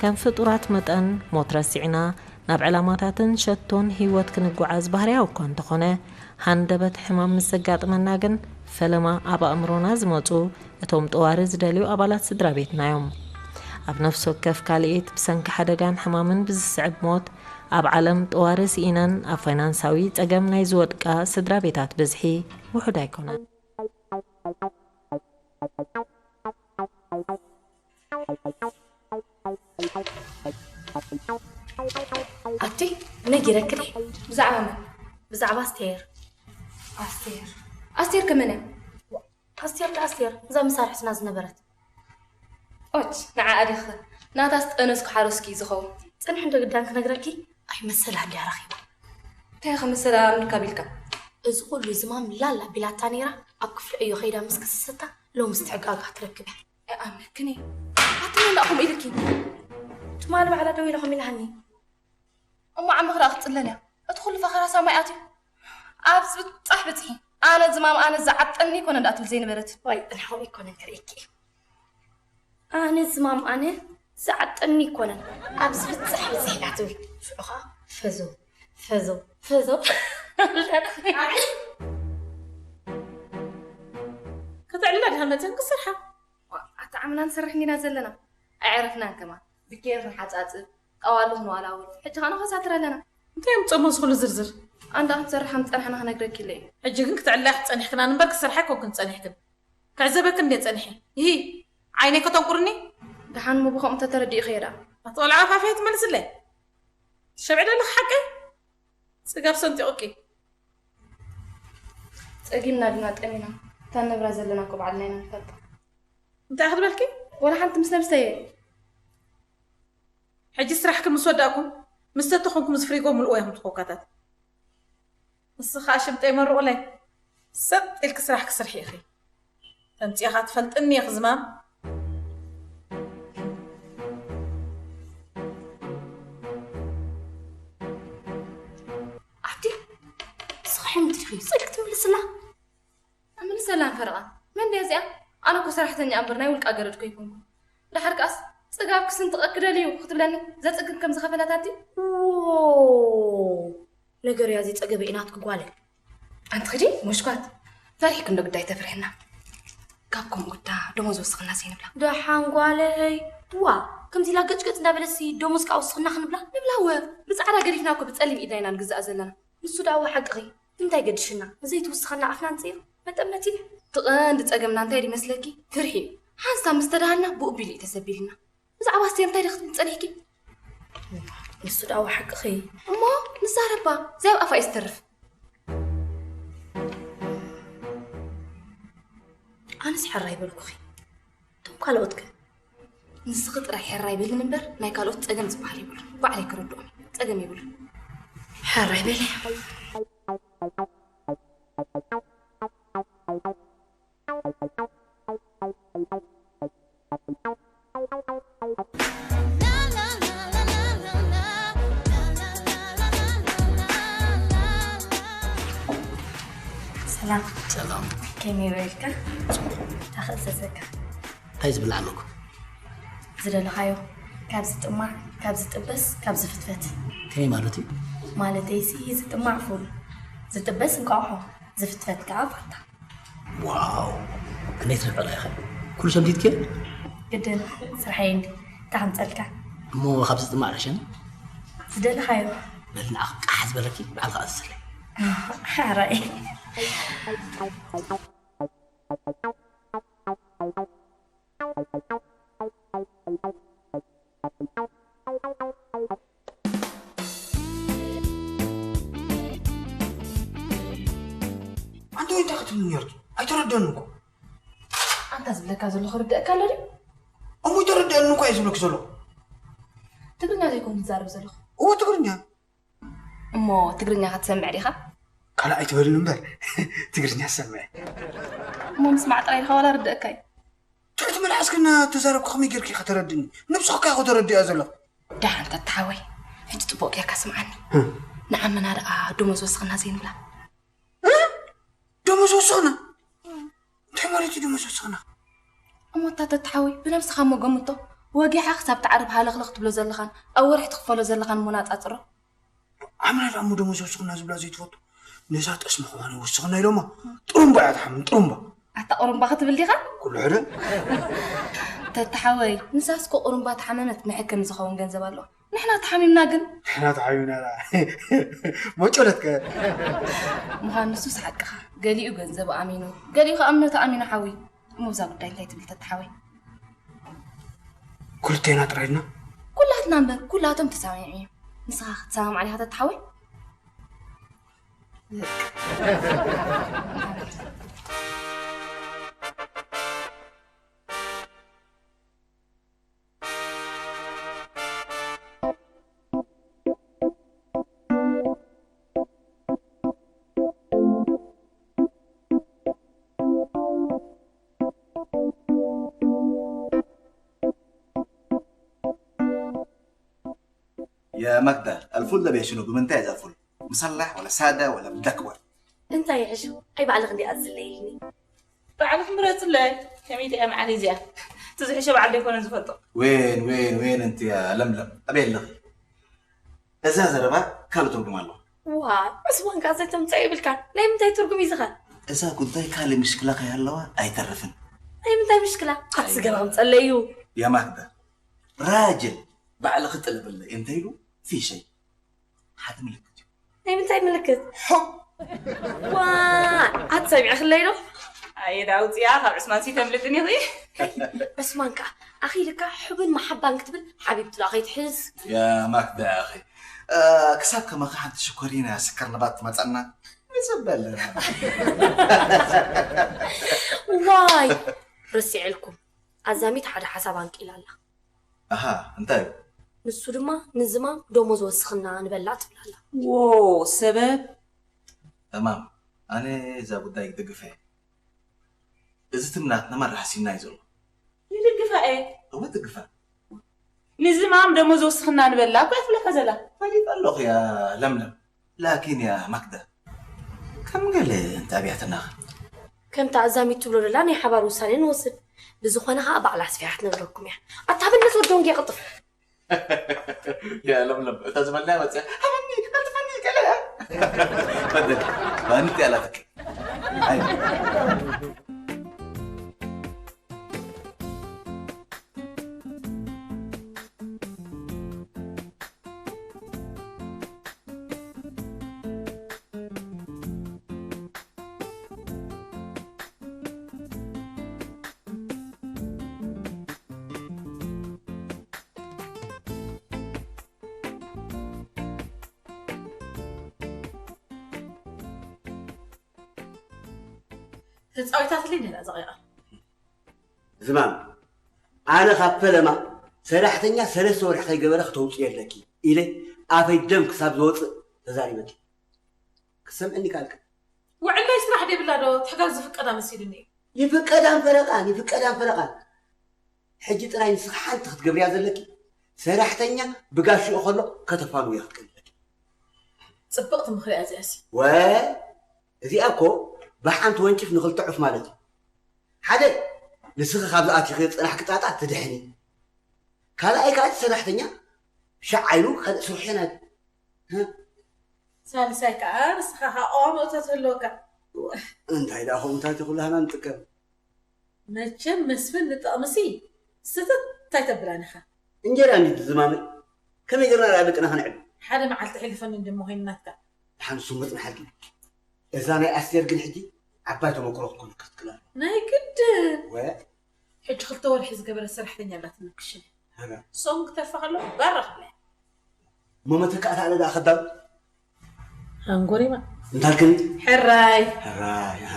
ከም ፍጡራት መጠን፣ ሞት ረሲዕና ናብ ዕላማታትን ሸቶን ህይወት ክንጓዓዝ ባህርያዊ እኳ እንተኾነ፣ ሃንደበት ሕማም ምስ ዘጋጥመና ግን፣ ፈለማ ኣብ ኣእምሮና ዝመጹ እቶም ጠዋሪ ዝደልዩ ኣባላት ስድራ ቤትና እዮም። ኣብ ነፍሲ ወከፍ ካልኢት፣ ብሰንኪ ሓደጋን ሕማምን ብዝስዕብ ሞት፣ ኣብ ዓለም ጠዋሪ ስኢነን ኣብ ፋይናንሳዊ ጸገም ናይ ዝወድቃ ስድራ ቤታት ብዝሒ ውሑድ ኣይኮነን። ኣቲ ነጊረኪ ድየ? ብዛዕባ መን? ብዛዕባ ኣስቴር። ኣስቴር? ኣስቴር ከመን እያ? ኣስቴር ከ ኣስቴር፣ እዛ መሳርሕትና ዝነበረት። ኦች፣ ንዓኣ ዲኺ? ናታስ ጠነስኩ ሓረስኩ እዩ ዝኸውን። ጽንሒ እንዶ ግዳን ክነግረኪ? ኣይመሰላን ድያ ረኺባ? እንታይ ከመሰላ ምርካብ ኢልካ? እዚ ኩሉ ዝማም ላላ ቢላታ ነይራ፣ ኣብ ክፍሊ ዕዮ ከይዳ ምስ ከሰሰታ፣ ሎምስ ትሕጋጋ ክትረክብ እያ። ኣይኣምነክን እየ። ኣቲ መን ደኣ ከምኡ ኢልኪ? ትማሊ ባዕላ ደው ኢላ ከምኡ ኢላሃኒ። እሞ ዓመኽ ደኣ ክትጽለል እያ። እቲ ኩሉ ፈኸራ ሳማይ ኣትዩ። ኣብ ዝብጻሕ ብጽሒ። ኣነ ዝማም ኣነ ዝዓጠኒ ይኮነ ደኣ ትብል ዘይነበረት። ዋይ፣ ጽንሒ ከምኡ ይኮነን ክርእየኪ እየ። ኣነ ዝማም ኣነ ዝዓጠኒ ይኮነን። ኣብ ዝብጻሕ ብጽሒ ደኣ ትብል። ሽዑ ኸኣ ፈዘው፣ ፈዘው፣ ፈዘው። ክትዕልላ ዲኻ መጺእን ክሰርሓ? ዋ፣ ኣታ ዓምና ንሰርሕ እንዲና ዘለና። ኣየዕረፍናን ከማን። ብኬር ንሓጻጽብ፣ ጣዋሉ ክንዋላውል። ሕጂ ኸኣ ንኸሳትር ኣለና። እንታይ የምጽኦ እዚ ኩሉ ዝርዝር? ኣንዳ ክንሰርሕ ከም ዝጸናሕና ክነግረኪ ኢለ እየ። ሕጂ ግን ክትዕልላ ኢኺ ጸኒሕክናን እምበር ክሰርሓ ኣይኮንክን ጸኒሕክን። ክዕዘበክን እንድየ ጸኒሐ። ይሂ፣ ዓይነይ ከተንቁርኒ? ደሓን እሞ ብኸምኡ እንተተረዲእኽዮ ደኣ። ኣቲ ቆልዓ ኣፋፍያ ትመልስለይ? ትሸብዕዲ ኣለኺ ሓቀይ? ጽጋብ ሰንጢቑኪ። ጸጊምና ድና ጠሚና፣ እታ ንነብራ ዘለና እኮ ባዕልና ኢና ንፈልጣ። እንታይ ክትበልኪ? ወላ ሓንቲ ምስ ነብሰይ እየ። ሕጂ ስራሕኪ ምስ ወዳእኩም፣ ምስ ተተኾንኩም እዚ ፍሪጎ ምልእዎ ኢኹም ትኾካታት። ንስኺ ኸኣ ሽምጠይ መርቑለይ። ሰጥ ኢልኪ ስራሕኪ ስርሒ ኢኺ። ተምጺእኻ ትፈልጥኒ ኢኺ ዝማም። ኣቲ፣ ንስኺ ሕምቲ ዲኺ? ስልኪ ትምልስላ? ኣምልሰላን ፈረቓ። መን ድያ እዚኣ? ኣነ እኮ ሰራሕተኛ እምበር ናይ ውልቃ ገረድ እኮ ኣይኮንኩን። ደሓር ከኣስ፣ ጽጋብ ክስንጥቐኪ ደልዩ ክትብለኒ፣ ዘጽግም ከም ዝኸፈለት ኣቲ? ዎ! ነገር እያ እዚ ጸገበ ኢናትኪ ጓለይ። ኣንቲ ኽዲ፣ መሽኳት። ፈሪሕኪ እንዶ ግዳይ ተፍርሕና። ካብ ከምኡ ግዳ ደሞዝ ወስኽና ዘይንብላ። ደሓን ጓለይ። ዋ፣ ከምዚ ኢላ ገጭ ገጭ እንዳበለሲ ደሞዝ ከኣ ወስኽና ክንብላ? ንብላ እወ። ብጻዕዳ ገዲፍና እኮ ብጸሊም ኢድና ኢና ንግዛእ ዘለና። ንሱ ደኣ እወ ሓቅኺ። እንታይ ገድሽና? ዘይትውስኸና ኣፍና ንጽይቕ። መጠመቲ። እቲ ቀንዲ ጸገምና እንታይ ድዩ መስለኪ? ፍርሒ እዩ። ሓንሳብ ምስ ተዳሃልና ብኡ ቢሉ እዩ ተሰቢልና። ብዛዕባ ኣስቴር እንታይ ዲኺ ትብል ጸኒሕኪ? ንሱ ደኣ ሓቅኺ። እሞ ንዛረባ፣ እዚኣ ኣብ ኣፋ እዩ ዝተርፍ። ኣነስ ሕራይ በልኩኺ። እቶም ካልኦት ከ? ንስኺ ጥራይ ሕራይ በልኒ እምበር፣ ናይ ካልኦት ጸገም ዝበሃል የብሉን። ባዕለይ ክርድኦም ጸገም የብሉን። ሕራይ በሊ። ሰላም። ሰላም። ከመይ ውዒልካ? እንታይ ክእዘዘካ? እንታይ ዝብላዕ ኣለኩ? ዝደለኻዮ። ካብ ዝጥማዕ፣ ካብ ዝጥበስ፣ ካብ ዝፍትፈት። ከመይ ማለት እዩ? ማለተይሲ ዝጥማዕ ፉል፣ ዝጥበስ እንቋቑሖ፣ ዝፍትፈት ከዓ ፋታ። ዋው! ክንደይ ትነፍዕላ ኢኻ? ኩሉ ሸምዲድክዮ? ግድን፣ ስርሐይ እንዲ፣ እንታይ ከምፀልካ? እሞ ካብ ዝጥማዕ ርሸኒ? ዝደለኻዮ። በል ንዓኺ ቃሕ ዝበለኪ ባዕልኻ ኣዝዝለይ። ሓራይ። ኣንተ ወይ እንታይ ክትብል ነርቱ? ኣይተረደን እኮ። ኣንታ ዝብለካ ዘለኹ ርድእካ ኣሎ ድዩ? እሞ ኣይተረደን እኮ እየ ዝብለክ ዘለኹ። ትግርኛ ዘይኮን ዝዛረብ ዘለኹ። እዎ ትግርኛ። እሞ ትግርኛ ክትሰምዕ ዲኻ? ካልእ ኣይትበልን እምበር ትግርኛ ሰምዐ። እሞ ምስማዕ ጥራይ ዲኻ ዋላ ርድእካ እዩ? ትሕቲ መልሓስክና ተዛረብካ ከመይ ጌርኪ ኢኻ ተረድኒ? ነብስኻ እኮ ተረድያ ዘለኹ። ደሓን ተተሓወይ፣ ሕጂ ጽቡቕ ጌርካ ስምዓኒ። ንዓመና ደኣ ደሞዝ ወስኽና ዘይንብላ። እ? ደሞዝ ወስኽና? እንታይ ማለት እዩ ደሞዝ ወስኽና? እሞ እታ ተተሓወይ፣ ብነብስኻ እሞ ገምቶ። ወጊሓ ክሳብ ትዓርብ ሃለኽለኽ ትብሎ ዘለኻን ኣብ ወርሒ ትኽፈሎ ዘለኻን እሞ ናጻጽሮ። ዓምና ደኣ እሞ ደሞዝ ወስኽና ዝብላ ዘይትፈቱ። ነዛ ጠስሚ ከማን ወስኽና ኢሎማ። ጥሩምባ እያ ትሓምን፣ ጥሩምባ። ኣታ ቁሩምባ ክትብል ዲኻ? ኩሉ ሕደ። ተተሓወይ፣ ንሳስ እኮ ቁሩምባ ተሓመመት መሐከሚ ዝኸውን ገንዘብ ኣለዋ። ንሕና ተሓሚምና ግን? ንሕና ተሓሚምና ደኣ። መጨለትከ? ምዃን ንሱስ ሓቅኻ። ገሊኡ ገንዘብ ኣሚኑ፣ ገሊኡ ከኣ እምነቱ ኣሚኑ ሓዊ። እሞ ብዛ ጉዳይ እንታይ ትብል ተተሓወይ? ክልቴና ጥራይ ድና? ኩላትና እምበር፣ ኩላቶም ተሰማሚዖም እዮም። ንስኻ ክትሰማማዕ ዲኻ ተተሓወይ? يا ماجدة، الفول ده بيشنو؟ بمنتهي زي الفل. مسلح ولا سادة ولا مدكور؟ እንታይ ይሕሹ? ኣይ ባዕልኽ እንዲ ኣዝለይልኒ። ባዕልኽ ምረጽለይ። ከመይ እያ መዓር እዚኣ? እቲ ዝሕሸ በዓል ዶ ይኮነ ዝፈልጦ? وين، وين، وين أنت يا لملم? ኣበይ ኣለኺ? እዛ ዘረባ ካልእ ትርጉም ኣለዋ። ዋይ፣ ዑስማን ከኣ ዘይተምጽኦ ይብልካን። ናይ ምንታይ ትርጉም እዩ ዝኸ? እዛ ጉዳይ ካልእ ምሽክላ ከይሃለዋ ኣይተርፍን። ናይ ምንታይ ምሽክላ? ኣቲ ዝገርም ጸለዩ። يا ماجدة، راجل ባዕልኺ ጥለብለይ እንተ ኢሉ في شيء ሓደ ምልክት እዩ። ናይ ምንታይ ምልክት? ሕብ። ዋ፣ ኣቲ ሰሚዕኽለይ ዶ? ኣየ ዳውፅያ ካብ ዕስማን ሲ ተምልጥን ኢኺ። ዕስማን ከኣ ኣኺልካ ሕብን መሓባን ክትብል ሓቢብቲ ዶ ከይትሕዝ? يا ماجدة يا أخي، ክሳብ ከማኺ ሓንቲ ሽኮሪና ስከር ንባት ትመፀና። ንፅበል። ዋይ፣ ረሲዐልኩም። ኣዛሚት ሓደ ሓሳብ ኣንቂላ ኣላ። ኣሃ፣ እንታይ እዩ? ንሱ ድማ ንዝማም ደሞዝ ወስኽና ንበላዕ ትብል ኣላ። ዎ፣ ሰበብ? እማም፣ ኣነ እዛ ጉዳይ ይድግፈ እየ። እዚ ትም ናትና መራሕሲና እዩ ዘሎ። ይድግፋ እየ። እወ፣ ትግፋ። ንዝማም ደሞዝ ወስኽና ንበላዕ እኮ እያ ትብለካ ዘላ። ፈሊጠ ኣለኹ እያ ለምለም። ላኪን እያ ማክዳ። ከም ገለ እንተ ኣብያትናኸ? ከምታ ኣዛሚት ትብሎ ደላ ናይ ሓባር ውሳኔ ንወስድ። ብዝኾነ ኸኣ ባዕላ ኣስፊሓ ትነግረኩም እያ። ኣታ በለስ ወዲ ወንጌ ቅልጥፍ። ያ ለምለም፣ እታ ዝበልናያ መጽያ፣ ሃበኒ፣ ቀልጥፈኒ፣ ገለ። በደል፣ ባንቲ ኣላትክ። ኣይ። ተጻዊታትለይ ነላ ዘቂቓ። ዝማም ኣነ ካብ ፈለማ ሰራሕተኛ ሰለስተ ወርሒ ከይገበረ ክተውፅዮ ኣለኪ ኢለ ኣፈይ ደም ክሳብ ዝወፅእ ተዛሪበኪ ክሰምዕኒ ካልክ ውዕል ናይ ስራሕ ደብላ ዶ ትሕጋግ ዝፍቀዳ መሲሉኒ እዩ። ይፍቀዳን ፈረቃን ይፍቀዳን ፈረቃን ሕጂ ጥራይ ንስኺ ሓንቲ ክትገብርያ ዘለኪ ሰራሕተኛ ብጋሽኡ ከሎ ከተፋንውዮ ክትክእል ኣለኪ ጽብቕቲ ምኽሪ እያ እዚኣሲ። ወ እዚኣ እኮ ብሓንቲ ወንጭፍ ንኽልተ ዑፍ ማለት እዩ ሓደ ንስኺ ካብዚ ኣቲኺ ዝፀናሕኪ ጣጣ ትድሕኒ ካልኣይ ከዓ እቲ ሰራሕተኛ ሻዕ ኢሉ ካልእ ስርሑ የናዲ ሳልሳይ ከዓ ንስኻ ከዓ ቀዋሚ እቶት ህልወካ። እንታይ ደኣ ከምኡታት ኩላህና ንጥቀም መቸም መስፍን ንጥቕምሲ ስትት እንታይ ተብላን ኢኻ? እንጀራ እንዲ ዝማመ ከመይ ገርና ደኣ ደቅና ከነዕብ ሓደ መዓልቲ ሕልፈኒ እንደሞ ኮይንናትካ። ሓንሱ መፅናሓልኪ እዛ ናይ ኣስቴር ግን ሕጂ ዓባይ ተመክሮ ክትኮን ክትክላል ናይ ግድን ወ ሕጂ ክልተ ወርሒ ዝገበረ ሰራሕተኛ ኣላትኒ ክሽነ ሃጋ ሶም ክተርፋ ከሎ ባራ ክብላ እሞ መተካእታ ኣለ ደኣ ከዳው ሃንጎሪማ እንታልክን ሕራይ ሕራይ ሃ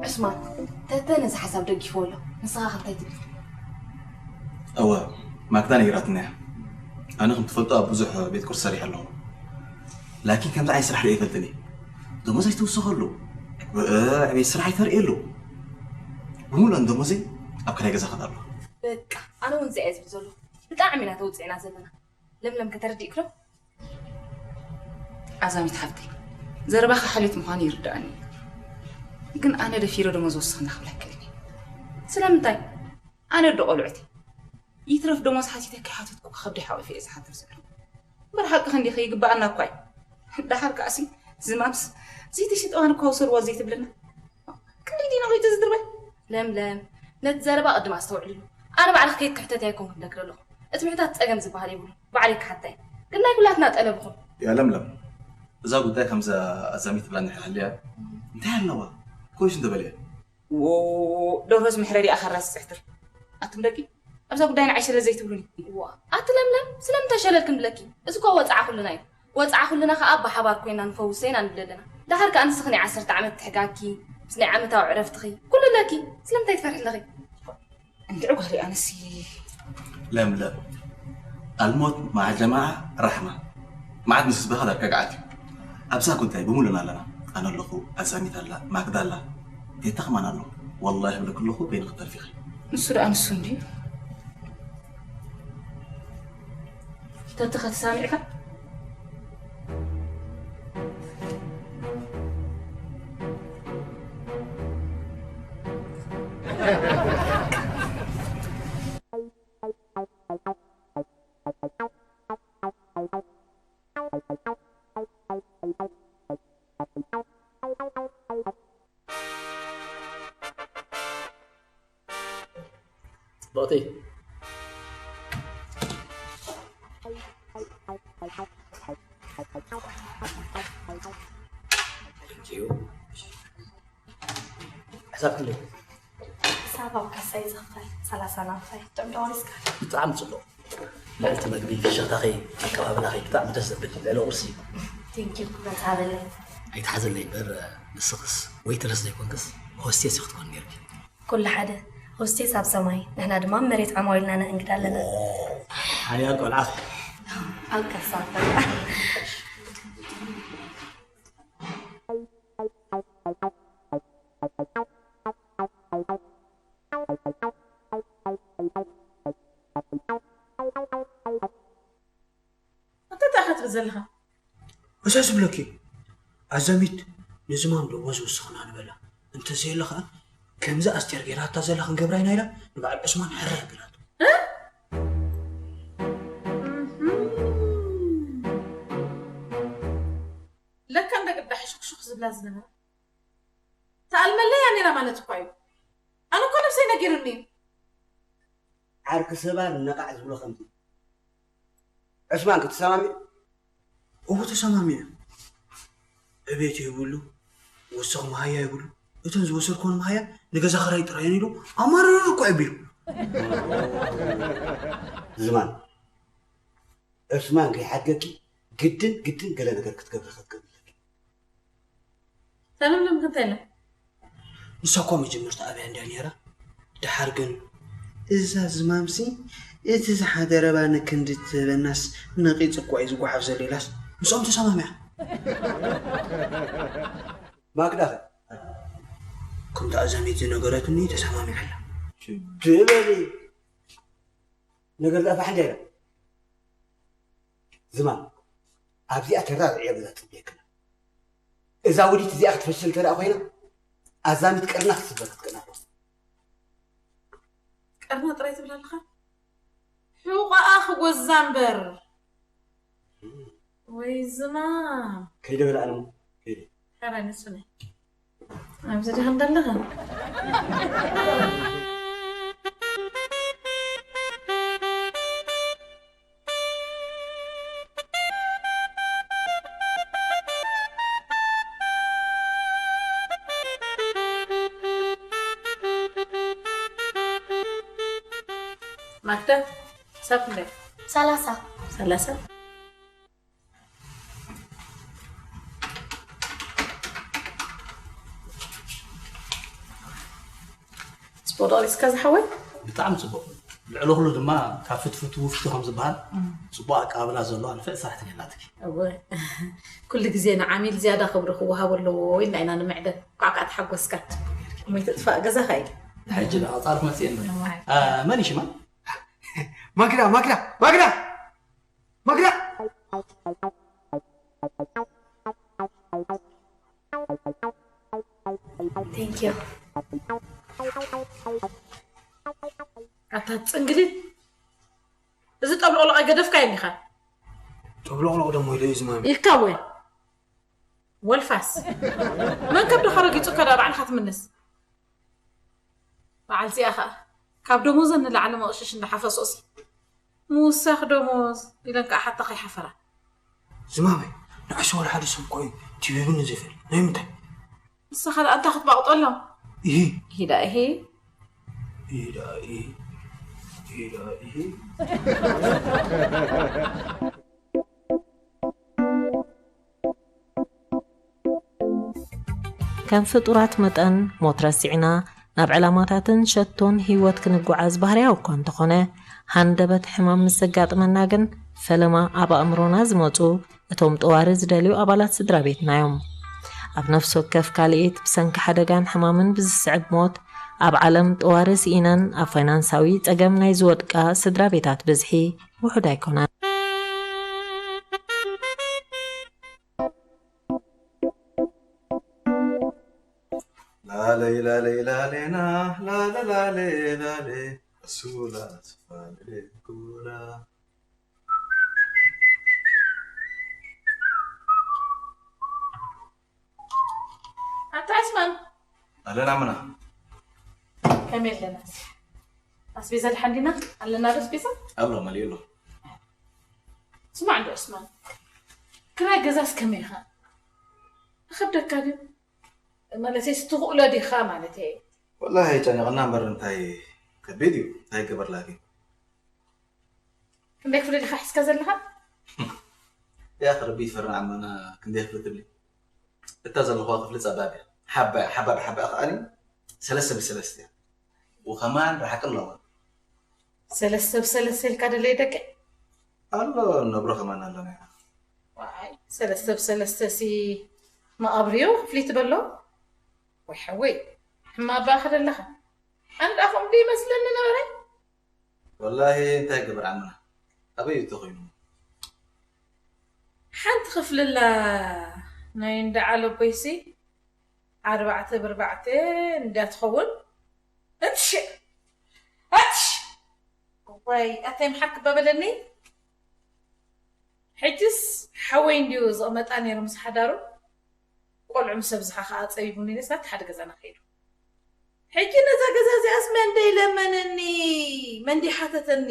ዑስማን፣ ተተ ነዚ ሓሳብ ደጊፍዎ ኣሎ። ንስኻ ከ እንታይ ትብል? እወ፣ ማክዳ ነጊራትና እያ። ኣነ ከም ትፈልጦ ኣብ ብዙሕ ቤት ቁርሲ ሰሪሐ ኣለኹ። ላኪን ከምዚ ዓይነት ስራሕ ሪኤ ኣይፈልጥን እየ። ደሞዝ ኣይትውስኸሉ፣ ዕቤት ስራሕ ኣይተርእየሉ። ብምሉእን ደሞዘይ ኣብ ክራይ ገዛ ከድ ኣለኹ። በቃ፣ ኣነ እውን እዚኣ እየ ዝብል ዘለኹ። ብጣዕሚ ኢና ተውፅዕና ዘለና። ለምለም ከተረዲእክ ዶ? ኣዛሚት ሓፍተይ፣ ዘረባኺ ሓልዮት ምዃኑ ይርድኣኒ እዩ። ግን ኣነ ደፊረ ደሞዝ ወስኽና ክብል ኣይክእልን እየ። ስለምንታይ? ኣነ ኣዶ ቆልዑት እየ። ይትረፍ ደሞዝ ሓቲተ ከይሓተትኩ ከብደይ ሓቒፈ እየ ዝሓድር ዘለኹ። እምበር ሓቅኺ እንዲኺ፣ ይግብኣና እኳ እዩ። ደሓር ከኣሲ ዝማምስ ዘይተሸጠ እዋን እኳ ውሰድዋ ዘይትብልና። ክንደይ ዲና ቂቱ ዝድርበይ? ለምለም፣ ነቲ ዘረባ ቅድም ኣስተውዕልሉ። ኣነ ባዕልኺ ከይድ ክሕተት ኣይኮንኩን ክነግር ኣለኹ። እቲ ምሕታት ጸገም ዝበሃል የብሉን። ባዕለይ ክሓታ እየ። ግን ናይ ኩላትና ጠለብ ይኹን። ያ ለምለም፣ እዛ ጉዳይ ከምዛ ኣዛሚት ትብላ እንድሕር ሃልያ እንታይ ኣለዋ? ኮይሽ እንተበልያ። ዎ ደርሆስ መሕረሪ ኣኸራስ ጽሕትር። ኣቱም ደቂ ኣብዛ ጉዳይ ንዓይ ሸለል ዘይትብሉኒ። ዋ ኣቲ ለምለም ስለምንታይ ሸለል ክንብለኪ? እዚ እኮ ወጽዓ ኩልና እዩ። ወጽዓ ኩልና ከኣ ብሓባር ኮይና ንፈውሶ ኢና ንብል ኣለና። ደሓር ከኣ ንስኺ ናይ ዓሰርተ ዓመት ትሕጋኪ፣ ምስ ናይ ዓመታዊ ዕረፍትኺ ኩሉ ኣለኪ። ስለምንታይ ትፈርሒ ኣለኺ? እንድዒ ጓለይ ኣነሲ ለምለም ኣልሞት መዓ ጀማዓ ራሕማ መዓት ምስ ዝበሃል ኣርጋግዓት እዩ ኣብዛ ጉዳይ ብሙሉና ኣለና ኣነ ኣለኹ ኣዛሚት ኣላ ማግዳ ኣላ ቴታ ከማን ኣሎ ወላሂ ይብለኪ ኣለኹ በይንኺ ተርፊኺ ንሱ ደኣ ንሱ እንድዩ ተተኸ ተሳሚዕካ ጽብቕቲ ሕሳብ ክንደይ? ሕሳብ ኣብ ካሳይ ዝኽፈል ሰላሳ ናብታይ ጥዑም ዶ ወሪስካ? ብጣዕሚ ጽቡቕ። ልዕልቲ መግቢ ፍሽኽታኺ ኣቀባብላኺ ብጣዕሚ ደስ ዘብል ልዕሊ ቁርሲ እዩ። Thank you መርሓበለይ። ኣይትሓዘለይ እምበር ንስኽስ ዌይትረስ ዘይኮንክስ ሆስቴስ ኢኺ ክትኮኒ ነይርኪ። ኩሉ ሓደ ሆስቴስ ኣብ ሰማይ ንሕና ድማ ኣብ መሬት ዓማዊልና ነእንግድ ኣለና። ሓያል ቆልዓ ኢኺ። ኣልቀሳ ቆልዓ። እንታይ ደኣ ክትብል ዘለኻ? እዛ ዝብለኪ ኣዛሚት ንዝማም ደሞዝ ወስኽና ንበላ እንተዘየለ ኸኣ ከምዚ ኣስቴር ጌራታ ዘላ ክንገብራ ኢና ኢላ ንበዓል ዑስማን ሕራይ ኣቢላቶ። ለካ እንደ ግዳ ሕሹኽሹኽ ዝብላ ዝነበራ ትኣልመለይ እያ ነይራ ማለት እኳ እዩ። ኣነ እኮ ነብሰይ ነጊሩኒ እዩ። ዓርኪ ሰባር ነቓዕ ዝብሎ ከምዚ እዩ። ዑስማን ክትሰማሚዕ? እወ ተሰማሚዐ። ዕቤት የብሉ፣ ወሰኽ መሃያ የብሉ። እተን ዝወሰድክወን መሃያ ንገዛ ኽራይ ጥራይ እየን ኢሉ ኣማርር እኮ ኣቢሉ። ዝማን፣ ዕስማን ከይሓድገኪ ግድን ግድን ገለ ነገር ክትገብሪ ክትገብሪ ኣለኪ። ሰላም ለምክ እንታይ ኢለ? ንሳ እኳ መጀመርታ ኣብያ እንድያ ነይራ። ደሓር ግን እዛ ዝማምሲ እቲ ዝሓደረ ባኒ ክንዲ ትህበናስ ነቒጹ እኳ እዩ ዝጓሓፍ ዘሎ ኢላስ ምስኦም ተሰማሚዓ። ማክዳ ኸ? ከምታ እዛ ሚት ዝነገረትኒ ተሰማሚዓ ኣላ። ትበሊ። ነገር ዳኣ ፋሕ እንድያ ኢላ። ዝማም፣ ኣብዚኣ ተራርዕያ ገዛ ትጽበየክና። እዛ ውዲት እዚኣ ክትፈሽል እንተ ደኣ ኮይና፣ ኣዛሚት ቀርና ክትስበር ክትቀና ኣለዋ። ቀርና ጥራይ ትብል ኣለኻ? ሕቖኣ ክጎዛ እምበር። ወይ ዝማም። ከይደ በላ ኣለሞ፣ ከይደ። ሕራይ ንሱ ነይ። ኣብዚ ዲኻ እንደለኻ? ማክዳ፣ ሳብ ክንደይ? ሰላሳ። ሰላሳ? ጽቡቕ ዶ ቀሪጽካ ዝሓወይ? ብጣዕሚ ጽቡቕ። ልዕሊ ኩሉ ድማ ካብ ፍትፍት ውፍቱ ከም ዝበሃል፣ እም። ጽቡቕ ኣቀባብላ ዘለዋ ንፍዕቲ ሰራሕተኛ ኣላትኪ። እወ። ኩሉ ግዜ ንዓሚል ዝያዳ ክብሪ ክወሃቦ ኣለዎ ኢልና ኢና ንምዕደን። እንኳዕ ከዓ ተሓጎስካ። እሞ ይትጥፋእ ገዛኻ እዩ። ሕጂ ንቐጻሊ ክመጽእ እየ። እዋይ። አ፣ መን እዩ ሽማ? ማግዳ፣ ማግዳ፣ ማግዳ! ማግዳ! Thank you። ኣታ ጽንግሊት፣ እዚ ጠብሎቕሎቕ ኣይገደፍካዮን ኢኻ። ጠብሎቕሎቕ ደሞ ኢለ እዩ ዝማሚ። ኢልካ ወ-፣ ወልፋስ። መን ከብድኻ ረጊጹካ ደኣ ባዕልኻ ትምንስ? በዓል እዚኣ ኸኣ ካብ ደሞዘን ንላዕሊ መቕሽሽ እንዳሓፈሶስ ምውሳኽ ደሞዝ ኢለን ከኣ ሓታ ከይሓፈራ። ዝማመይ፣ ንዕሱ ወላ ሓደ ሰብ ኮይኑ ቲቪ ብን ዝብል ናይ ምንታይ? ንስኻ ደኣ እንታይ ክትባቕጠሎም? ኢሂ። ኢሂ ደኣ ኢሂ። ኢሂ ደኣ ኢሂ። ኢሂ ደኣ ኢሂ። ከም ፍጡራት መጠን ሞት ረሲዕና ናብ ዕላማታትን ሸቶን ህይወት ክንጓዓዝ ባህርያዊ እኳ እንተኾነ፣ ሃንደበት ሕማም ምስ ዘጋጥመና ግን ፈለማ ኣብ ኣእምሮና ዝመጹ እቶም ጠዋሪ ዝደልዩ ኣባላት ስድራ ቤትና እዮም። ኣብ ነፍሲ ወከፍ ካልኢት ብሰንኪ ሓደጋን ሕማምን ብዝስዕብ ሞት ኣብ ዓለም ጠዋሪ ስኢነን ኣብ ፋይናንሳዊ ጸገም ናይ ዝወድቃ ስድራ ቤታት ብዝሒ ውሑድ ኣይኮነን። ላለይ ላለይ ላሌና ላለ ላሌ ላሌ እሱላ ስፋሌ ኩላ። ኣታ ዕስማን። ኣለና ምና። ከመይ ኣለና? ኣስቤዛ ድሓን ዲና? ኣለና ዶ ኣስቤዛ? ኣሎ፣ መሊኡ ኣሎ። ስማዕ እንዶ ዕስማን፣ ክራይ ገዛስ ከመይ ኢኻ? ይኸብደካ ድዩ? ማለተይስ ትኽእሎ ዲኻ ማለተይ። ወላሂ ጨኒቕና እምበር እንታይ ከቢድ እዩ፣ እንታይ ይገበርላ ግን። ክንደይ ክፍሊ ዲኻ ሒዝካ ዘለኻ? ያ ክርቢ ይፈርም ዓመና ክንደይ ክፍሊ ትብሊ? እታ ዘለኹዋ ክፍሊ ጸባብ እያ። ሓባ እያ፣ ሓባ ብሓባ ከኣኒ ሰለስተ ብሰለስተ እያ። ወኸማን ርሓቂ ኣለዋ። ሰለስተ ብሰለስተ ኢልካ ደለይ ደቂ? ኣሎ፣ ነብሮ ከማን ኣለና ኢና። ዋይ፣ ሰለስተ ብሰለስተ ሲ መቓብርዮ ክፍሊት በሎ? ወይ ሓወይ፣ ሕማባ ከደለኻ። ኣንዳ ከምኡ ይመስለኒ ነበረ። ወላሂ፣ እንታይ ግብር ዓምና? ኣበይ እዩ ተኾይኑ? ሓንቲ ክፍልላ ናይ እንዳ ዓለቦይሲ ኣርባዕተ ብርባዕተ እንዳ ትኸውን። እትሽ! እትሽ! ወይ፣ ኣታይ ምሓር ክባበለኒ? ሕጅስ ሓወይ እንድዩ ዝቕመጣ ነይሩ ምስ ሓዳሩ። ቆልዑ ምስ ኣብዝሓ ኸዓ ጸቢቡኒ ኢለስ ናብቲ ሓደ ገዛና ከይዱ። ሕጂ ነዛ ገዛ እዚኣስ መን ደይ ለመነኒ? መን ደይ ሓተተኒ?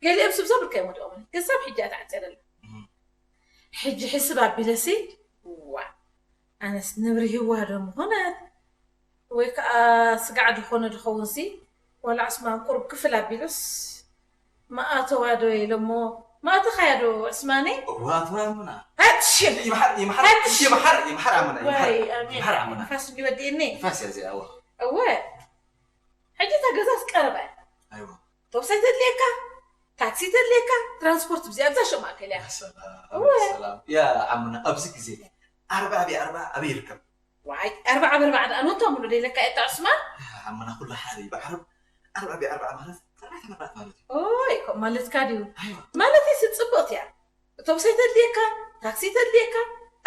ገሊኦም ስብሰብ ርከዮም ወዲቖምኒ። ክሳብ ሕጂ እያ ተዓጽያ ዘላ። ሕጂ ሕስብ ኣቢለሲ፣ ዋ፣ ኣነስ ነብሪ ህዋ ዶ ምኾነት? ወይ ከኣ ስጋዕ ድኾነ ድኸውንሲ፣ ዋላ ዕስማን ቁሩብ ክፍል ኣቢሉስ፣ መኣተዋ ዶ ኢሎሞ? መኣተኻያ ዶ ዕስማነይ? እዋ፣ ኣተዋ ኣሙና። ሃትሽ! ይምሓር፣ ይምሓር፣ ሃትሽ! ይምሓር፣ ይምሓር ኣሙና። ይምሓር፣ ወይ ኣሜን። ይምሓር ኣሙና። ንፋስ እንዲ ወዲእኒ። ንፋስ እያ እዚኣ፣ እዋ። እወ። ሕጂ እታ ገዛስ ቀረባ እያ። ኣይዋ። ኣውቶቡስ ኣይተድልየካ፣ ታክሲ ተድልየካ፣ ትራንስፖርት ብዚኣ ኣብዛ ሸማእከል እያ። ሰላም፣ እወ። ሰላም። ያ ኣሙና፣ ኣብዚ ግዜ ኣርብዓ ብኣርብዓ ኣበይ ይርከብ? ዋይ፣ ኣርብዓ ብኣርብዓ ደኣ ኖታ ሙሉ ደይለካ እየ፣ ዕስማን። ኣሙና፣ ኩሉ ሓደ እዩ። ብዓረብ ኣርብዓ ብኣርብዓ ማለት ኣርባዕተ መርዓት ማለት እዩ። ኦይ፣ ከምኡ ማለትካ ድዩ? ኣይዋ። ማለት እዩ፣ ጽብቕቲ እያ። ኣውቶቡስ ኣይተድልየካ፣ ታክሲ ተድልየካ፣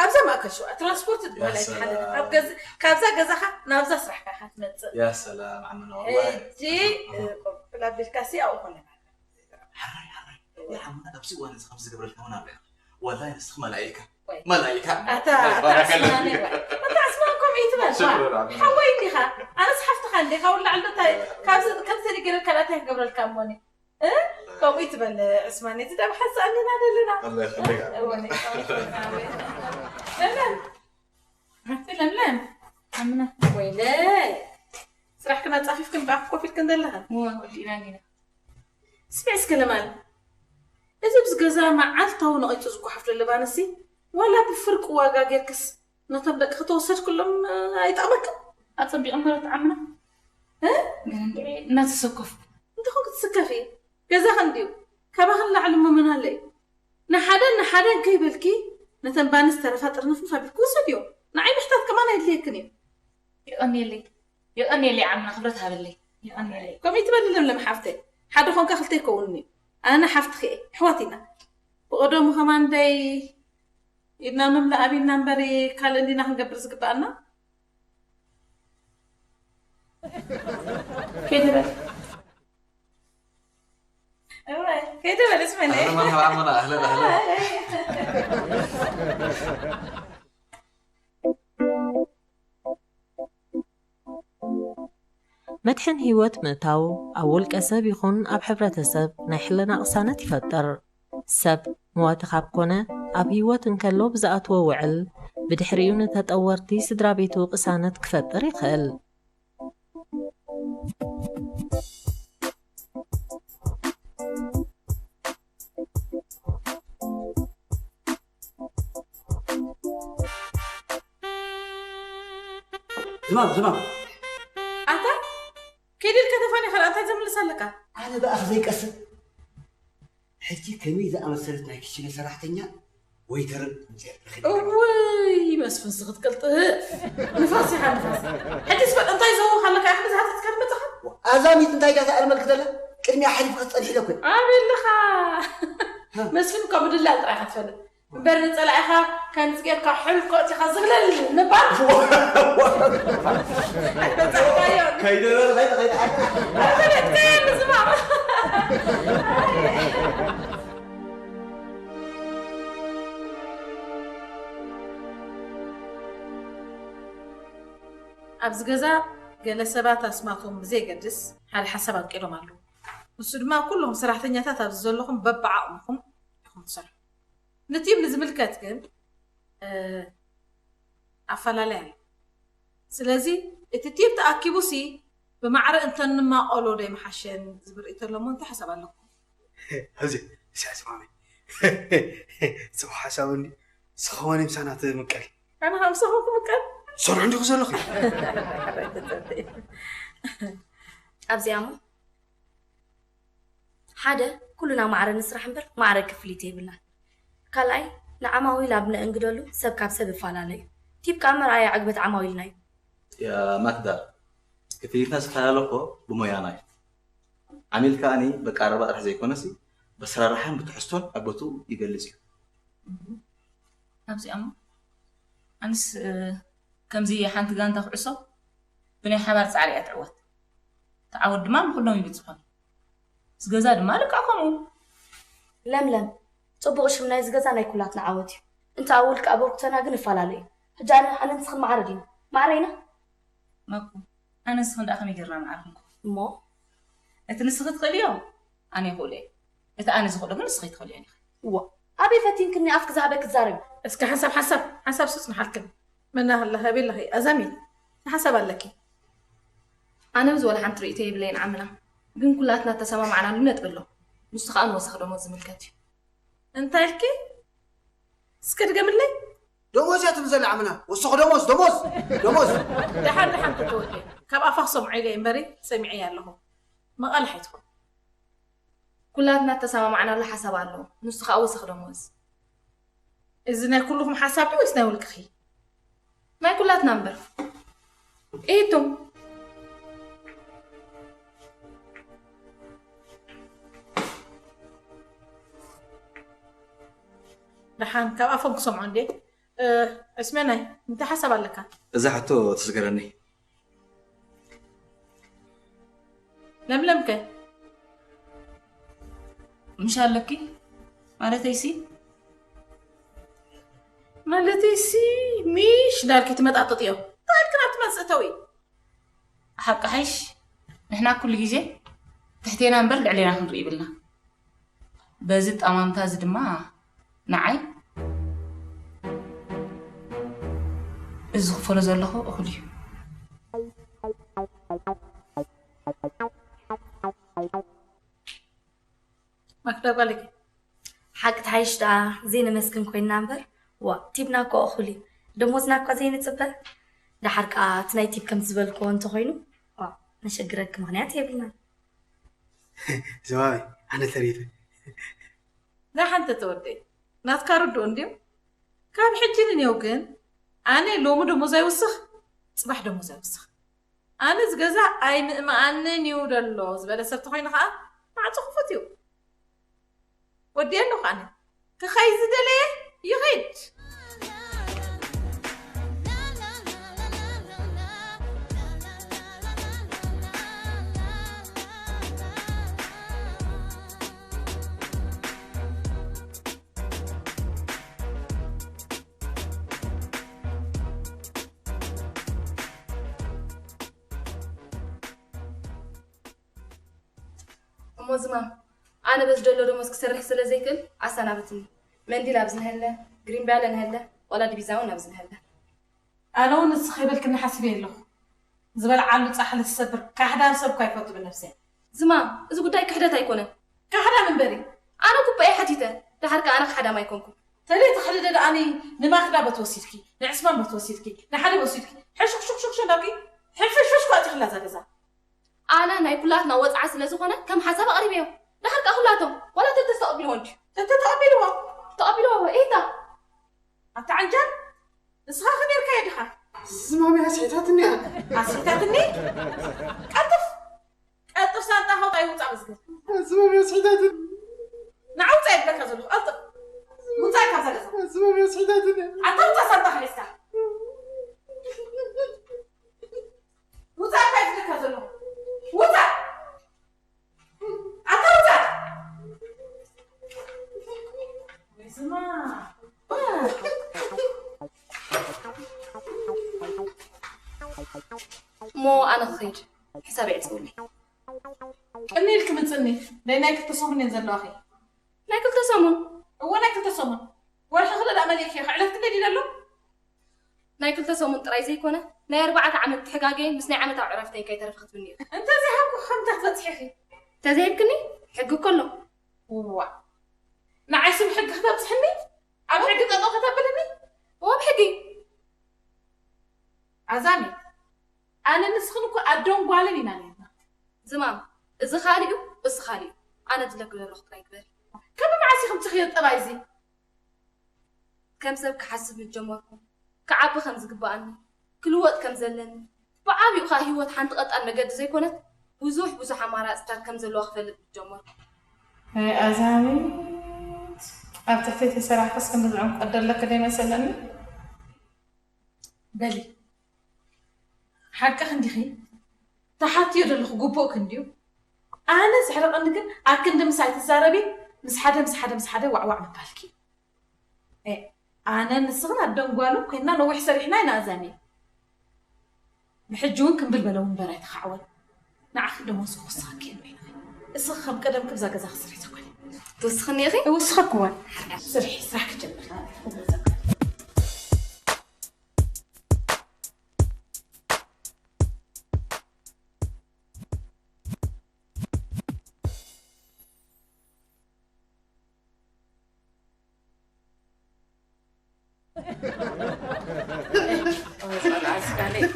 ኣብዛ ማእከል ሸዋ ትራንስፖርት ዝበሃል ያ ኣይትሓልፍ። ሰላም። ኣብ ገዝ-፣ ካብዛ ገዛኻ ናብዛ ስራሕካ ኢኻ ትመጽእ። ያ ሰላም፣ ኣሙና፣ ወላሂ። ሕጂ፣ እ፣ ኮፍ ክብል ኣቢልካ ሲ ኣብኡ ኮነ። ሓራይ፣ ሓራይ። ያ ኣሙና፣ ኣብዚ እዋን እዚ ከምዚ ዝገብረልካ እውን ኣሎ። ወላሂ ንስኺ መላኢካ። ወይ። መላኢካ። ኣታ፣ ኣይ፣ ኣታ ባረከ ዕስማን ለኪ። ወይ። ኣታ ዕስማን ከምኡ ይትበል። ሽኩር፣ ኣሙና። ሓወይ እንዲኻ። ኣነስ ሓፍትኻ እንዲኻ። ውላ ዕሎ እንታይ፣ ካብዚ ከምዚ ተደገረልካ ዳኣ እንታይ ክገብረልካ እሞኒ? እ? ከምኡ ይትበል ዕስማን። እቲ ደም ሓንሳእ እንዲና ዘለና። ኣላህ ይኽልክ። እወ፣ ለምለም። ኣቲ ለምለም። ኣምና። ወይለይ። ስራሕክን ኣጻፊፍክን ብኣፍ ኮፍ ኢልክን ዘለኽን? እወ፣ ወዲእና እንዲና። ስምዒ እስከ ለማል። እዚ ኣብዚ ገዛ መዓልታዊ ነቒጹ ዝጓሓፍ ዘሎ ባንሲ፣ ዋላ ብፍርቂ ዋጋ ጌርክስ ነቶም ደቂ ከተወሰድክሎም፣ እ፣ ኣይጠቕመክን? ኣጸቢቑ እምበር ኣቲ ዓምና። እ? ግን እንድዒ እናተሰከፍኩ። እንታይ ኮንክ ትስከፊ? ገዛኺ እንድዩ። ካባኺ ንላዕሊ እሞ መን ኣሎ እዩ? ንሓደን ንሓደን ከይበልኪ ነተን ባንስ ተረፋ ጥርንፍንፍ ኣቢልኪ ውሰድዮ። ንዓይ ምሕታት ከማን ኣየድልየክን እዩ። የቐንየለይ። የቐንየለይ ዓምና፣ ክብረት ሃበለይ። የቐንየለይ። ከምኡ ይትበሊ ለምለም ሓፍተይ። ሓደ ኾንካ ክልተ ይከውንን እዩ። ኣነ ሓፍትኺ እየ። ኣሕዋት ኢና። ብቐደሙ ከማን ደይ ኢድና ምምላእ ኣቢልና እምበር ካልእ እንዲና ክንገብር ዝግበኣና። ከይደ በል። እወ፣ ከይደ በል እስመለይ። ኣህለን መርሐባ ኣሙና፣ ኣህለን፣ ኣህለን። መድሕን ህይወት ምእታው ኣብ ውልቀ ሰብ ይኹን ኣብ ሕብረተሰብ ናይ ሕልና ቅሳነት ይፈጥር። ሰብ መዋቲ ካብ ኮነ፣ ኣብ ህይወት እንከሎ ብዝኣትዎ ውዕል፣ ብድሕሪኡ ንተጠወርቲ ስድራ ቤቱ ቅሳነት ክፈጥር ይኽእል። ዝማም፣ ዝማም። ኣታ፣ ከይደ ኢልካ ተፋኒኻ እንታይ ዘምልስ ኣለካ? ኣነ ብኣኽ ዘይቀስን። ሕጂ ከመይ ዝኣመሰለት ናይ ክሽነ ሰራሕተኛ ወይተርን ኣምፅኤ ክኽእል። እውይ፣ መስፍን ስኽትቀልጥፍ። ንፋስ ኢኻ ንፋስ። ሕጂ ስበል እንታይ ዘውኽ ኣለካ? ኢኻ ብዝሃተትካ ትመጽኻ? ኣዛሚት እንታይ ዳታ ኣልመልክ ዘላ? ቅድሚያ ሓሊፍ ክትጸንሕ ኢለ እኮ። ኣበይ ኣለኻ? መስፍን እኮ ምድላል ጥራይ ኢኻ ትፈልጥ። እምበር ንጸላኢኻ ከምዚ ጌርካ ሕልኮ እቲኻ ዝብለል ምባል። ኣይበጻሕካዮን። ከይደ በለ፣ ከይደ፣ ከይደ። ኣይበለጥካዮን ንዝማም። ኣብዚ ገዛ ገለ ሰባት ኣስማቶም ብዘየገድስ ሓደ ሓሳብ ኣንቂዶም ኣለዉ። ንሱ ድማ ኩሎም ሰራሕተኛታት ኣብዚ ዘለኹም በብዓቕምኹም ኢኹም ትሰርሑ። ንቲም ንዝምልከት ግን፣ እ፣ ኣፈላለይ ኣሎ። ስለዚ እቲ ቲም ተኣኪቡሲ ብማዕረ እንተንማቐሎ ዶ ኣይምሓሸን ዝብል ርእይቶ ኣሎ እሞ እንታይ ሓሳብ ኣለኩም? ኣብዚ ስዕስማሚ ጽቡቅ ሓሳብ እንዲ ዝኸውን ምሳና ትምቀል። ኣነ ካብ ምሳኹም ክምቀል? ሰርሑ እንዲኹ ዘለኹ። ኣብዚኣ እሞ ሓደ ኩልና ማዕረ ንስራሕ እምበር ማዕረ ክፍሊት የብልናን። ካልኣይ ንዓማዊል ኣብ ነእንግደሉ ሰብ ካብ ሰብ ይፈላለ እዩ። ቲፕ ከኣ መርኣያ ዕግበት ዓማዊልና እዩ። ያ ማክዳ፣ ክፍሊትና ዝፈላለ እኮ ብሞያና እዩ። ዓሚል ከኣኒ በቃ ኣረባ ጥራሕ ዘይኮነሲ በስራርሓን ብትሕዝቶን ዕግበቱ ይገልጽ እዩ። ኣብዚኣ እሞ ኣንስ እ፣ ከምዚ ሓንቲ ጋንታ ኩዕሶ ብናይ ሓባር ጻዕሪ እያ ትዕወት። እቲ ዓወት ድማ ንኹሎም ይብጽሖም። እዚ ገዛ ድማ ልክዕ ከምኡ። ለምለም፣ ጽቡቕ ሽም ናይዚ ገዛ ናይ ኩላትና ዓወት እዩ። እንተ ኣብ ውልቂ ኣበርክቶና ግን እፈላለ እዩ። ሕጂ ኣነ ኣነ ንስኽን ማዕረ ዲና? ማዕረ ኢና። መኩ፣ ኣነ ንስኽን ደኣ ከመይ ጌርና ምዓርክንኩ? እሞ እቲ ንስኺ ትኽእልዮ ኣነ ይኽእሎ እየ። እቲ ኣነ ዝኽእሎ ግን ንስኺ ኣይትኽእልዮን ኢኺ። እዋ፣ ኣበይ ፈቲንክኒ ኣፍኪ ዝሃበኪ ትዛረቢ? እስከ ሓንሳብ ሓንሳብ ሓንሳብ ስጽንሓልክን መናሃላ ሃበይ ኣለኺ ኣዛሚን ሓሳብ ኣለኪ። ኣነ ብዝበለ ሓንቲ ርእይቶ የብለይን ዓምና፣ ግን ኩላትና ተሰማማዕናሉ ነጥቢ ኣሎ። ንሱ ከዓ ንወሰኽ ደሞዝ ዝምልከት እዩ። እንታይ ኢልኪ? እስከ ድገምለይ። ደሞዝ እያ ትብል ዘላ ዓምና። ወሰኽ ደሞዝ፣ ደሞዝ፣ ደሞዝ። ደሓን ደሓን ተተወደ ካብ ኣፋ ክሰምዖ ኢለ እምበሪ ሰሚዐያ ኣለኹ። መቐል ሓይትኩም። ኩላትና እተሰማማዕናሉ ሓሳብ ኣሎ። ንሱ ከዓ ወሰኽ ደሞዝ። እዚ ናይ ኩልኹም ሓሳብ ድዩ ወይስ ናይ ውልቅኺ? ናይ ኩላትና እምበር። ኢቱም ደሓን ካብ ኣፎም ክሰምዖ እንዴ? እስመናይ እንታይ ሓሳብ ኣለካ? እዛ ሕቶ ትስገረኒ። ለምለምከ? ምሽ ኣለኪ ማለተይሲ ማለተይሲ ሚሽ ዳርኪ ትመጣጥጥዮ ታልክና ትመፅእ ተዊ ሓቂ ሓይሽ ንሕና ኩሉ ግዜ ትሕቴና እምበር ልዕሌና ክንርኢ ይብልና። በዚ ጣማምታ እዚ ድማ ንዓይ እዚ ክፈሎ ዘለኹ እኹል እዩ። ማክዳ ጓለይ ሓቂ ትሓይሽ ደኣ ዘይነመስግን ኮይንና እምበር ዋእ ቲብና እኮ እኹል እዩ ደሞዝና እኳ ዘይንፅበ ደሓር ከኣ እቲ ናይ ቲብ ከምቲ ዝበልክዎ እንተኾይኑ ዋእ ነሸግረኪ ምኽንያት የብልናን ዘባበይ ኣነ ተሪፈ ደሓን ተተወደይ ናትካ ርድኡ እንድዩ ካብ ሕጂ ንኔው ግን ኣነ ሎሚ ደሞዝ ኣይውስኽ ፅባሕ ደሞዝ ኣይውስኽ ኣነስ ገዛ ኣይምእመኣንን እዩ ደሎ ዝበለ ሰብ ተኾይኑ ኸዓ ማዕፆ ክፉት እዩ። ወዲኤ ኣለኹ ኣነ ክኸይ ዝደለየ ይኺድ። እሞ ዝማም ኣነ በዚ ደሎ ደሞዝ ክሰርሕ ስለ ዘይክእል ኣሰናብትኒ። መንዲል ኣብዚ ንሀለ፣ ግሪን ባለ ንሀለ፣ ዋላ ዲቢዛ እውን ኣብዚ ንሀለ። ኣነ እውን ንስኺ ከይበልክኒ ሓሲበ ኣለኹ። ዝበልዓሉ ፃሕሊ ትሰብር ካሕዳም ሰብ እኳ ይፈቱ ብነብሰይ። ዝማም እዚ ጉዳይ ክሕደት ኣይኮነን። ካሕዳም እምበሪ ኣነ ጉባኤ ሓቲተ ደሓር ከ ኣነ ካሕዳም ኣይኮንኩን። ተለይ ተኽልደ ደኣኒ ንማክዳ በት ወሲድኪ ንዕስማን በት ወሲድኪ ንሓደ ወሲድኪ ሕሹክሹክሹክ እንዳልኪ ሕፍሽፍሽ ኳ ኣቲኽላ እዛ ገዛ። ኣነ ናይ ኩላትና ወፅዓ ስለ ዝኾነ ከም ሓሳብ ኣቕሪበዮ። ደሓር ከኣ ኩላቶም ዋላ ተልተስ ተቐቢልዎ እንድዩ። ተልተ ተቐቢልዎ? ተቐቢልዎ እሂታ። ኣታ ዓንጃል ንስኻ ከ ኔርካዮ ዲኻ? ዝማም እያ ኣስሒታትኒ እያ። ኣስሒታትኒ? ቀልጥፍ! ቀልጥፍ ሳንጣኻ ውፃ ይውፃ መዝገብ። ዝማም እያ ኣስሒታትኒ። ንዓ ውፃ ይብለካ ዘለኹ ቀልጥፍ። ውፃ ካብዛ ገዛ። ዝማም እያ ኣስሒታትኒ እያ። ኣታ ውፃ ሳንጣኻ ሒዝካ። ውፃእ እኳ ይብለካ ዘለኹ። ውፃእ! ኣታ ውፃእ! ወይ ዝማ። እሞ ኣነ ክኸይድ ሕሳብ የዕፅውኒ። ቅኒ ኢልኪ ምፅኒ። ናይ ናይ ክልተ ሰሙን እየን ዘለዋኺ። ናይ ክልተ ሰሙን? እወ ናይ ክልተ ሰሙን። ወርሒ ክልተ ደኣ መሊእኪ። ክዕለት ክንደይ ድዩ ዘሎ? ናይ ክልተ ሰሙን ጥራይ ዘይኮነ ናይ ኣርባዕተ ዓመት ትሕጋገ ምስ ናይ ዓመታዊ ዕረፍተይ ከይተረፈ ክትብኒ ኢኺ። እንተዘይሃብኩኺ ከ እንታይ ክትበፅሒ ኢኺ? እንተዘይሂብክኒ ሕጊ እኮ ኣሎ። እዋእ ንዓይሲ ብሕጊ ክተብፅሕኒ? ኣብ ሕጊ ጠጠው ከተብልኒ? እወ ብሕጊ። ኣዛሚት ኣነን ንስኽን እኮ ኣዶን ጓልን ኢና ነርና። ዝማም እዚ ካሊእ እዩ እሱ ካሊእ እዩ። ኣነ ዝብለኪ ዘለኹ ጥራይ ግበሪ። ከመ መዓስ ኢኺ ምፅኽዮ ጠባይ እዚ? ከም ሰብ ክሓስብ ምስ ጀመርኩ፣ ክዓቢ ከም ዝግበኣኒ፣ ክልወጥ ከም ዘለኒ፣ ብዓቢኡ ኸኣ ህይወት ሓንቲ ቀጣን መገዲ ዘይኮነት ብዙሕ ብዙሕ ኣማራፅታት ከም ዘለዋ ክፈልጥ ምስ ጀመርኩ። ኣይ ኣዛሚት ኣብ ትሕተይ ተሰራሕክስ ክንድዚ ዕምቆት ደለኪ ዶ ኣይመሰለኒ። በሊ ሓቅኺ እንዲኺ ተሓትዮ ዘለኹ ግቡእኪ እንድዩ ኣነ ዘሕርቐኒ ግን ኣክንዲ ምሳይ ትዛረቢ ምስ ሓደ ምስ ሓደ ምስ ሓደ ዋዕዋዕ ምባልኪ ኣነ ንስኽን ኣደን ጓልን ኮይንና ነዊሕ ሰሪሕና ኢና ኣዛኒ ብሕጂ እውን ክምብል በለ ወንበር ኣይተኻዕወን ንዓኺ ደሞዝ ክወስኸኪ እየ ኢልኺ እስኺ ከም ቀደምኪ ብዛ ገዛ ክስርሒ ተኮኒ ትውስኽኒ ኢኺ እውስኸኪ እወን ስርሒ ስራሕ ክጀምር عليك.